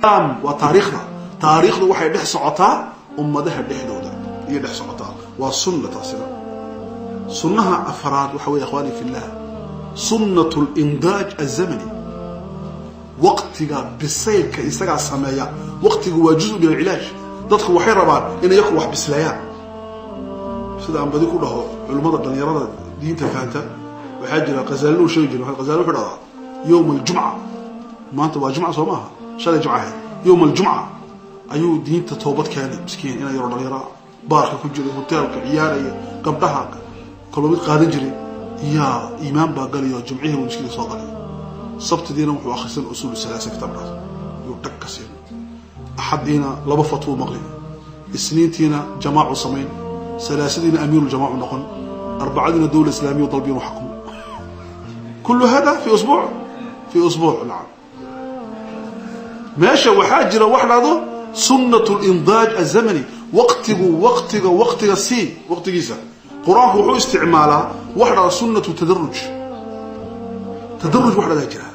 Waa taariikhda. Taariikhdu waxay dhex socotaa ummadaha dhexdooda iyo dhex socotaa. Waa sunna taasina. Sunnaha afraad waxa wey, إخواني في الله, سنة الإنضاج الزمني. Waqtiga bisaylka isagaa sameeya. Waqtigu waa جزء من العلاج. Dadku waxay rabaan inay yaku wax bisleeyaan. Sida aan badi ku dhaho culimmada dhalinyarada diinta fahanta, waxaa jira Qazaalina uu sheegi jiray. Qazali wuxuu dhahdaa: يوم الجمعة, maanta waa jumca soo maaha? Shalay jumca ahayd. يوم الجمعة ayuu diinta toobad keenay miskiin ina yaro dhalinyara, baarka ku jiray, hoteelka ciyaaraya, gabdhaha kaloo mid qaadan jiray, yaa iimaan baa galayo. Jumcihii buu miskiinka soo galay. Sabtidiina wuxuu akhrisan أصول الثلاثة, kitaabkaas yuu dhag ka siin. Axadiina laba fatwuu maqlay. Isniintiina jamaacu samayn. Salaasadiina amiiru jamaacu noqon. Arbacadiina دولة إسلامية dalbi inuu xakumo. كل هذا في أسبوع, في أسبوع. نعم, meesha waxaa jira wax dhahdo سنة الإنضاج الزمني. Waqtigu, waqtiga, waqtiga sii waqtigiisa. Qur-aanku wuxuu isticmaalaa wax dhahda سنة تدرج. تدرج wax dhahdaa jira.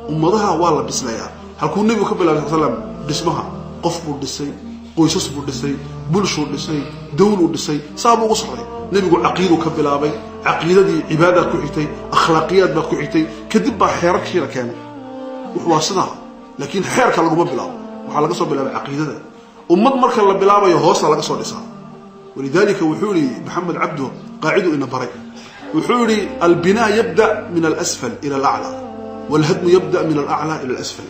Ummadaha waa la bislayaa. Halkuu nebigu ka bilabay sal slam dhismaha? Qof buu dhisay, qoysas buu dhisay, bulshuu dhisay, dawluu dhisay, saa buu ugu socday. Nebigu caqiiduu ka bilaabay. Caqiidadii cibaadaad ku xigtay, akhlaaqiyaad baad ku xigtay, kadib baa xeerarkii la keenay. Waa sidaa, laakiin xeerka laguma bilaabo. Waxaa laga soo bilaabay caqiidada. Ummad marka la bilaabayo hoosta laga soo dhisaa. ولذلك wuxuu yihi Maxamed Cabdo, qaacidu ina baray, wuxuu yihi: البناء يبدأ من الأسفل إلى الأعلى والهدم يبدأ من الأعلى إلى الأسفل.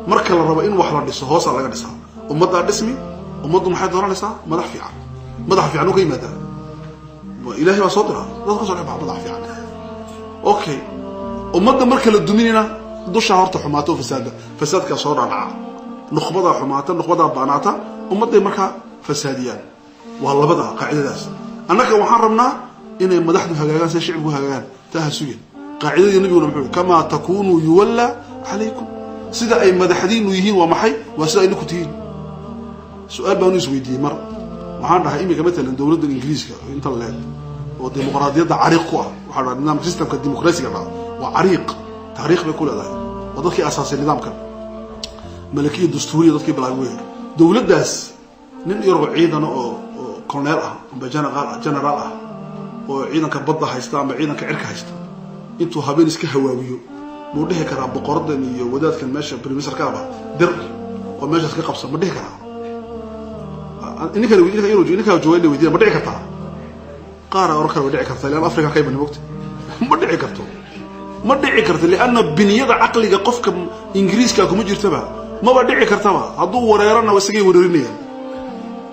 Marka la rabo in wax la dhiso, hoosaa laga dhisaa. Ummaddaa dhismi. Ummaddu maxay dooranaysaa? Madax fiican. Madax fiican u ka yimaadaa, Ilahay baa soo diraa, dad ka soo dhex baxa madax fiican. Okay, ummadda marka la duminayna, dushaa horta xumaato oo fasaada, fasaadkaa soo dhadhaca. Nukhbadaa xumaata, nukhbadaa baanaata, ummadday markaa fasaadiyaan. Waa labada qaacidadaas. Annaga waxaan rabnaa inay madaxdu hagaagaan sida shicibku hagaagaan. Taa ha sugin. Qaacidadii nabiguna muxuu yihi? كما تكونوا يول عليكم. Sida ay madaxdiinu yihiin waa maxay? Waa sida ay ninku tihiin. Su-aal baanu isweydiiyey mar. Waxaan dhahay, iminka matalan dowladda Ingiriiska inta leeg oo dimuqraadiyadda cariiq ku ah, waxaa dhaha nidaamka systemka dimuqrasiga dhaha waa cariiq, taariikh bay ku leedahay, waa dadkii asaasay nidaamkan ملكية دستورية, dadkii bilaabay wey. Dowladdaas nin yaroo ciidana oo colonel ah amba general ah oo ciidanka badda haysta ama ciidanka cirka haysta, intuu habeen iska hawaawiyo muu dhihi karaa boqoradan iyo wadaadkan meesha prime ministerkaaba dir oo meeshaas ka qabsa? Ma dhihi karaa? Ninkaa jooga in la weydiina, ma dhici kartaa? Qaara oran kara way dhici kartaa, لأن Africa ka imani mogta. Ma dhici karto, ma dhici karto, لأن biniyada caqliga qofka Ingiriiska kuma jirtaba. Maba dhici kartaba. Hadduu wareerana isagay wareerinayaan.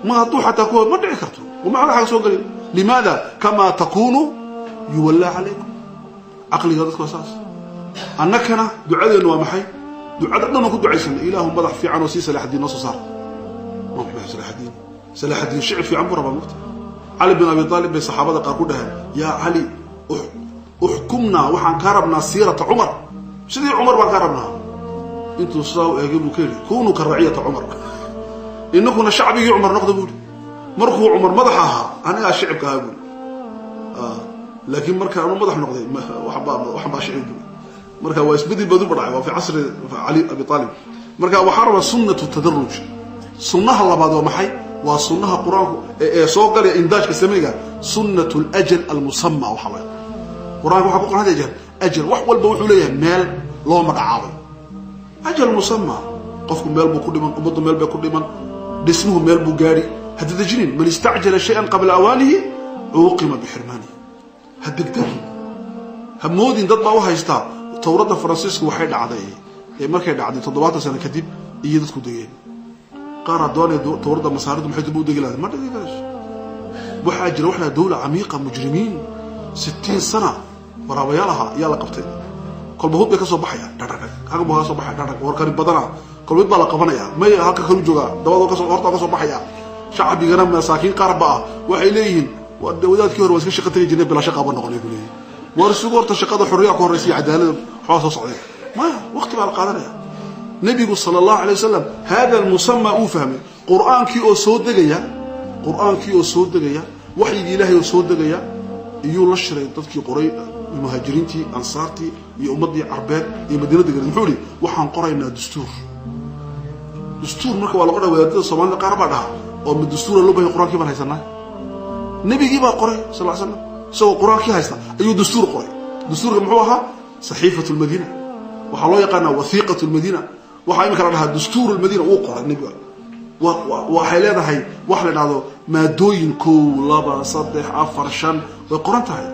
Ma hadduu xataa kuwa ma dhici karto. Wama xaga soo gelin. لماذا؟ كما تكونوا يول عليكم. Caqliga dadku waa saas. Annakana ducadeennu waa maxay? Ducada dhan oo ku ducaysana: Ilaahu madax fiican oo sii Salaaxadiin noo soo saar. Salaaxadiin, Salaaxadiin shicib fiican buu rabaa mugta. Cali bin Abi Aalib bay saxaabada qaar ku dhaheen: "Yaa Cali, احكمنا, waxaan kaa rabnaa سيرة Cumar, sidii Cumar baan kaa rabnaa." Intuu sidaa u eegay buu ka yidhi: "كونوا كرعية عمر." Inakuna shacbigii Cumar noqda buuri. Markuu Cumar madaxa ahaa, anigaa shicibka ahaa buuri, laakiin marka anu madax noqday waxan baa shicib buuri. Marka waa isbedel baad u badhacay. Waa في عصر Cali Abi Aalib. Marka waxaa rabaa سنة تدرج. Sunnaha labaad waa maxay? Waa sunnaha Qur-aanku ee soo galaya indaajka sameyga, سنة الأجل المسمى. Waxaa loo Qur-aanka waxaa ku qoran had jeer ajal. Wax walba wuxuu leeyahay meel loo magacaabay, أجل مسمى. Qofku meel buu ku dhiman, ummaddu meel bay ku dhiman, dhismuhu meel buu gaadhi. Ha dedejinin. من استعجل شيئا قبل أوانه عوقب بحرمانه. Ha degdegin, ha moodin. Dad baa u haystaa towradda Faransiisku waxay dhacday ee markay dhacday 70 sano kadib iyo dadku degeen. Qaaraa doonaya towradda Masaaridu maxay dib u degi lahayd. Ma dhigi karayso. Waxaa jira wax la دولة عميقة, mujrimiin 60 sana waraabayaal ahaa ayaa la qabtay. Kolba hub bay ka soo baxaya, dhadhadhag, halka buu kaga soo baxaya, dhadhag, warkani badana. Kolba mid baa la qabanaya, may halka kalu joogaa, dabada kasoo horta ka soo baxaya. Shacbigana masaakiin qaar ba ah waxay leeyihiin: "Wadaadkii hore waa iska shaqa tegi jirnay, bilaa shaqa ba noqonay," ku leeyihin. War sugu horta shaqada, xorriyaa ku horreysa iyo cadaalada. Waxbaa soo socday maya, waqti baa la qaadanaya. Nebigu صلى الله عليه وسلم هذا المسمى uu fahmay. Qur-aankii oo soo degaya, Qur-aankii oo soo degaya, waxyigii Ilaahay oo soo degaya, iyuu la shiray dadkii qoray, muhaajiriintii, ansaartii iyo ummaddii Carbeed iyo Madiina deganeed. Muxuu ihi? "Waxaan qoraynaa dastuur." Dastuur marka waa lagu dha wadaadada Soomaalida qaar baa dhaha oo ma dastuura loo bahay? Qur-aankii baan haysanaa. Nebigii baa qoray, sal slam, isagoo Qur-aankii haysta ayuu dastuur qoray. Dastuurka muxuu ahaa? Saxiifatu lmadiina waxaa loo yaqaanaa, wathiiqatu lmadiina waxaa imika la dhahaa, dastuur lmadiina wuu qoray nebiga. Waxay leedahay wax la dhahdo maadooyin, kow, laba, saddex, afar, shan, way qoran tahay.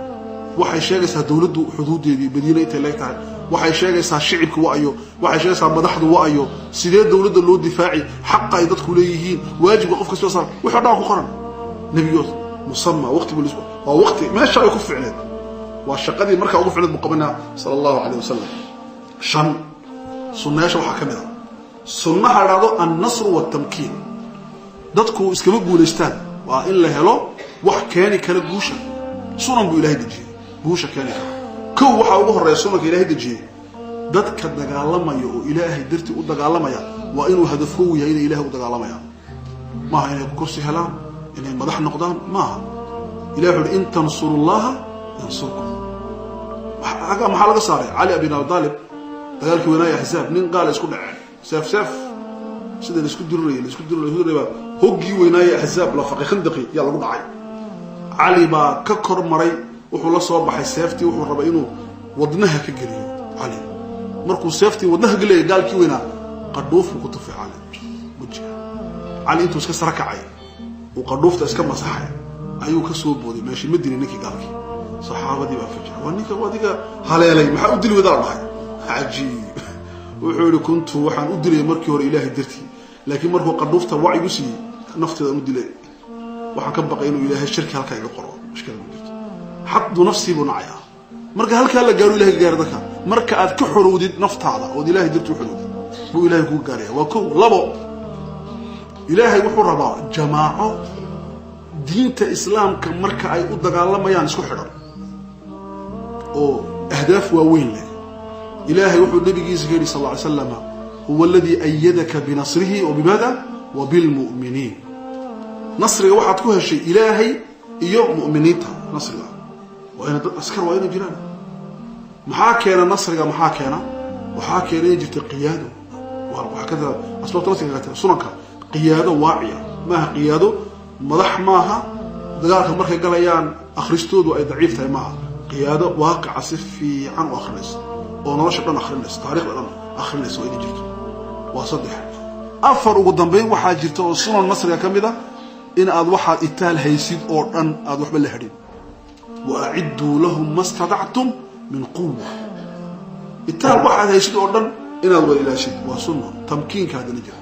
Waxay sheegaysaa dowladdu xuduudeedii Madiine intay leeg tahay. Waxay sheegaysaa shicibka wa-ayo. Waxay sheegaysaa madaxdu wa-ayo, sidee dowladda loo difaaci, xaqa ay dadku leeyihiin, waajibka qof kastoo saar, wixii o dhan ku qoran. Nebigood musama waqti waa waqti meesha ay ku ficneed, waa shaqadii markaa ugu ficneed buu qabanaa, sala allahu alayh wasalam. Shan sunnayaasha waxaa ka mid a sunnaha la dhahdo annasru waltamkiin. Dadku iskama guulaystaan, waa in la helo wax keeni kara guusha. Sunan buu Ilahay dejiyey guusha keeni kara. Kow, waxaa ugu horreeya sunanka Ilahay dejiyey, dadka dagaalamaya oo Ilaahay dartii u dagaalamaya waa inuu hadafkoogu yahay inay Ilahay u dagaalamayaan. Maaha inay kursi helaan, inay madax noqdaan, maaha. Ilahi wuxu uhi: "In tansuru llaha yansurkum." Maxaa laga saaray? Cali bin Abi Aalib dagaalkii weynaaya Axzaab, nin gaala isku dhaceen, seef seef sida laisku diriraya, laisku dirir, laisku diriraya, hoggii weynaaye Axzaab la faqay, Khandaqi yaa lagu dhacay. Cali baa ka kor maray, wuxuu la soo baxay seeftii, wuxuu rabay inuu wadnaha ka geliyo. Cali markuu seeftii wadnaha geliyay, gaalkii weynaa qadhuufuu ku tufay Cali wejiga. Cali intuu iska sara kacay, uu qadhuufta iska masaxay, ayuu ka soo booday meeshii. Ma dilin ninkii gaalkii. Saxaabadii baa fajira: "Waa ninka adiga haleelay, maxaa u dili wadaa?" La dhahay. Cajiib! Wuxuu yihi: "Kuntu waxaan u dilay markii hore Ilaahay dartii, laakiin markuu qadhuufta wacigu siiyey, nafteedaan u dilay. Waxaan ka baqay inuu Ilaahay shirki halkaa iga qoro." Mushkila ma jirto, xadu nafsii buu nacayaa. Marka halkaa la gaaro, Ilahay gaaro dadka. Marka aad ka xorowdid naftaada ood Ilahay dartii u xorowdid, buu Ilahay kugu gaaraya. Waa kow. Labo, Ilaahay wuxuu rabaa jamaaco diinta Islaamka marka ay u dagaalamayaan isku xidhan oo ahdaaf waaweyn leh. Ilaahay wuxuu nabigiisa ka yidhi, sal ly slam: "Huwa aladii ayadaka binasrihi wa bimaada wa bilmu'miniin." Nasriga waxaad ku heshay Ilaahay iyo mu'miniinta. Nasriga waa ina dad askar, waa inay jiraan. Maxaa keena nasriga? Maxaa keena? Waxaa keena inay jirta qiyaado. Waxaa ka asbaabta nasriga ka sunanka qiyaado waaciya. Maaha qiyaado madax, maaha dagaalka markay galayaan akhristoodu ay daciif tahay, maaha. Qiyaado waaqica si fiican u akrinaysa oo nolosha dhan akrinaysa, taarikhda dhan akrinaysa, waa inay jirto. Waa saddex. Afar, ugu dambayn, waxaa jirta oo sunan nasriga ka mid a in aad waxaad itaal haysid oo dhan aad waxba la hadhin. "Wa acidduu lahum ma stadactum min quwa." Itaal waxaad haysid oo dhan inaad wada ilaashid waa sunna. Tamkiinka haddana jira.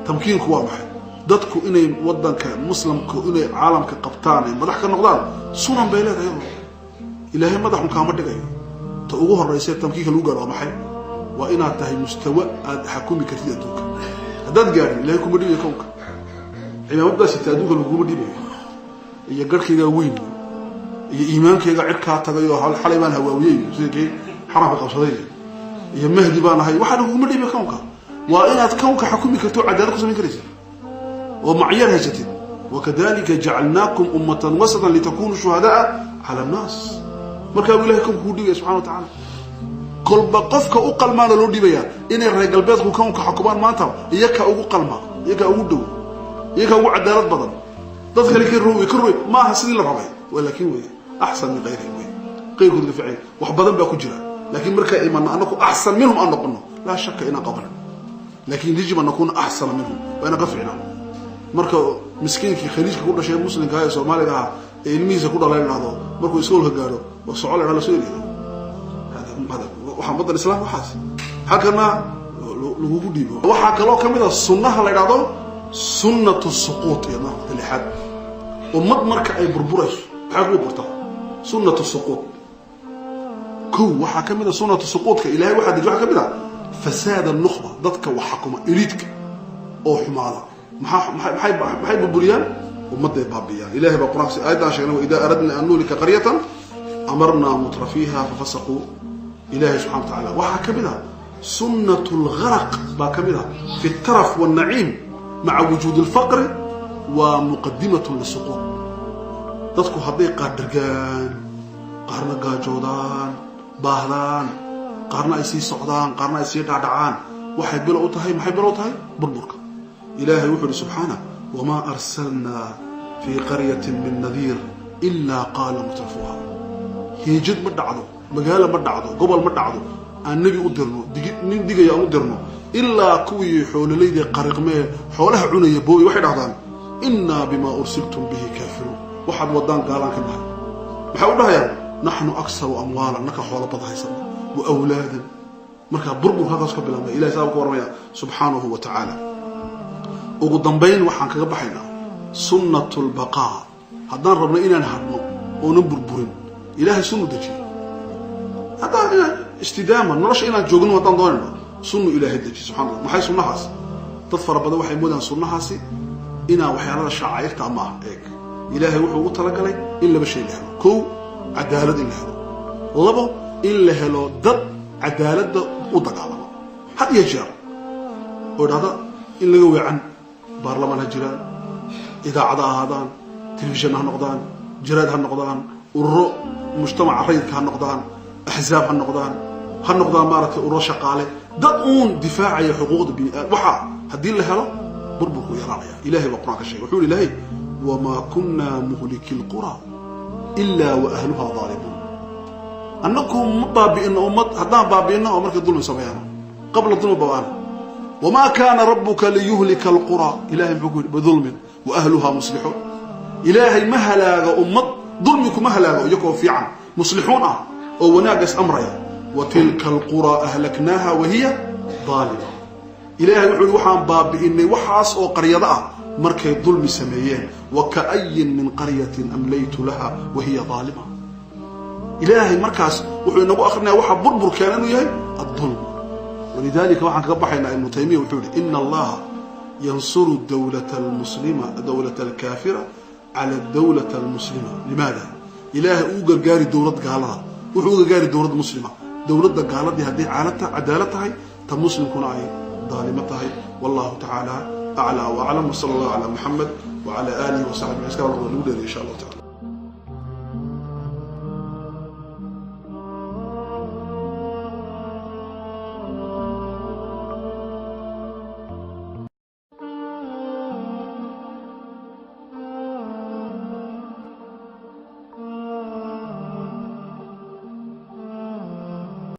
Tamkiinku waa maxay? Dadku inay wadanka muslimku inay caalamka qabtaan ay madax ka noqdaan, sunan bay leedahay. Ilaahay madaxun kaama dhigayo. Ta ugu horeysa tamkiinka lagu gaaro waa maxay? Waa inaad tahay mustawa aad xakumi kartid adduunka. Haddaad gaadhin, Ilahay kuma dhibayo kownka. Cimaamad baa sita adduunka laguma dhibayo, iyo garhkaygaa weyn, iyo iimaankayga cirkaa tagay, oo xalay baan hawaawiyey sida kii xaramka qabsaday, iyo Mahdi baan ahay, waxaa laguguma dhibayo kownka. Waa inaad kownka xakumi karto o cadaalad ku samayn karaysa oo macyar haysatid. "Wakadalika jacalnaakum ummatan wasatan litakunuu shuhadaaa cala annaas." Markaa buu Ilahay kownka kuu dhibaya, subxana wa tacaala. Kolba qofka u qalmaana loo dhibayaa. Inay reer galbeedku kownka xukumaan maanta, iyakaa ugu qalma, iyakaa ugu dhow, iyakaa ugu cadaalad badan. Dad kale ka roy ka roy maaha sidii la rabay, laakin wey axsan min kayrihim, wey qayrkood ka ficay. Wax badan baa ku jira, laakiin markaa imano anaku axsan minhum aan noqono, laa shaka inaan qabanan, laakin yajib an nakuuna axsana minhum, waa inaan ka ficnaan. Marka miskiinkii khaliijka ku dhashay, muslimka ee Soomaaliga ahaa, ee ilmihiisa ku dhalay dhahdo markuu iskoolka gaadho oo soco la dhah lasoo eriyo, waxaa wadan Islam waxaas halkana lagugu dhiibo. Waxaa kaloo kamid a sunnaha la idhahdo sunnatu suquut, iyadna lixaad. Ummad marka ay burburayso, maxay ku burtaa? Sunnatu suquut. Kow, waxaa kamid a sunnatu suquudka Ilahay waxaa deji, waxaa kamid a fasaad anukhba, dadka wax xakuma, eliidka oo xumaada. Maxaa maxay maxay burburiyaan? Ummadday baabiyaan. Ilahay baa Qur'anka aayaddan sheegnay: "Waidaa aradna an nuhlika qaryatan amarnaa mutrafiiha fafasaquu." Ilahay subxana wa tacala waxaa ka mid ah sunnat lgaraq baa ka mid ah fi ltaraf wاlnaciim maca wujuudi اlfaqri, waa muqadimat lisuquud. Dadku hadday qaar dhargaan, qaarna gaajoodaan, baahdaan, qaarna ay sii socdaan, qaarna ay sii dhacdhacaan. Waxay bilow u tahay, maxay bilow tahay? Burburka. Ilaahay wuxuu ihi subxaana: "Wamaa arsalnaa fii qaryatin min nadiir ilaa qaala mutrafuha." Heejad ma dhacdo, magaalo ma dhacdo, gobol ma dhacdo aan nebi u dirno, nin digaya aan u dirno, ilaa kuwii xoololeydii qariqmee xoolaha cunaya booy waxay dhahdaan: "Innaa bimaa ursiltum bihi kaafiruun." Waxaad wadaan gaalaan ka nahay. Maxay u dhahayaan? "Naxnu aksaru amwaalan," naka xoolo bada haysana, "wa awlaadan." Markaa burburka halkaas ka bilaabmay. Ilahay saaba ka warramaya subxaanahu wa tacaala. Ugu dambayn waxaan kaga baxaynaa sunnatu lbaqaa. Haddaan rabno inaan hadhno oonan burburin, Ilaahay sunnu dejiyey. Haddaan inaan istidaama nolosha inaan joogno haddaan doonayno, sunnu Ilaahay dejiye subxana Allah. Maxay sunnahaas? Dad fara badan waxay moodayaan sunnahaasi inaa waxyaalada shacairta ma ah. Eeg, Ilaahay wuxuu ugu talagalay in laba shay la helo: kow, cadaalad in la helo; labo, in la helo dad cadaaladda u dagaalama had iyo jeer oo dhahda in laga weecan. Baarlamaan ha jiraan, idaacada ahaadaan, telefishan ha noqdaan, jaraad ha noqdaan, ururo mujtamaca rayidka ha noqdaan, axzaab ha noqdaan, ha noqdaan maaragtay ururo shaqaale, dad uun difaacaya xuquuqda bini aadam. Waxaa haddii la helo, burburku yaraanaya. Ilahay baa Qur-aan ka shegay. Wuxuu yihi Ilahay: "Wamaa kunna muhliki lqura ilaa wa ahluha daalimuun." Annagu ma baabi'ino ummad, haddaan baabi'ino oo markay dulmi sameeyaan, qabla dulmi babaan. "Wamaa kaana rabuka liyuhlika alqura," ilahay muxuu ku yidhi? "Bidulmin wa ahluha muslixuun." Ilaahay ma halaago ummad, dulmi kuma halaago iyagoo fiican, muslixuun ah oo wanaaggaas amraya. "Wa tilka alqura ahlaknaaha wahiya daalima." Ilaahay wuxuu yihi: waxaan baabi'inay waxaas oo qaryado ah markay dulmi sameeyeen. "Wa ka'ayin min qaryatin amlaytu laha wahiya daalima." Ilaahay markaas wuxuu inagu akrinaya waxa burbur keena inuu yahay addulm. Walidalika waxaan kaga baxaynaa, Ibnu Taymiya wuxuu yihi: "Ina Allaha yansuru dawlata almuslima, dawlata alkaafira cala dawlata almuslima." Limaada Ilaahay uu gargaari dowlad gaalada, wuxuu u gargaari dowlad muslima? Dowladda gaaladii hadday cadaalad tahay, ta muslimkuna ay daalimo tahay. Wallahu tacaala aclaa wa aclam, wsala allahu calaa Muxamed wacala aalihi wasaxbihi. Iska lagu dheeriy insha Allahu tacala.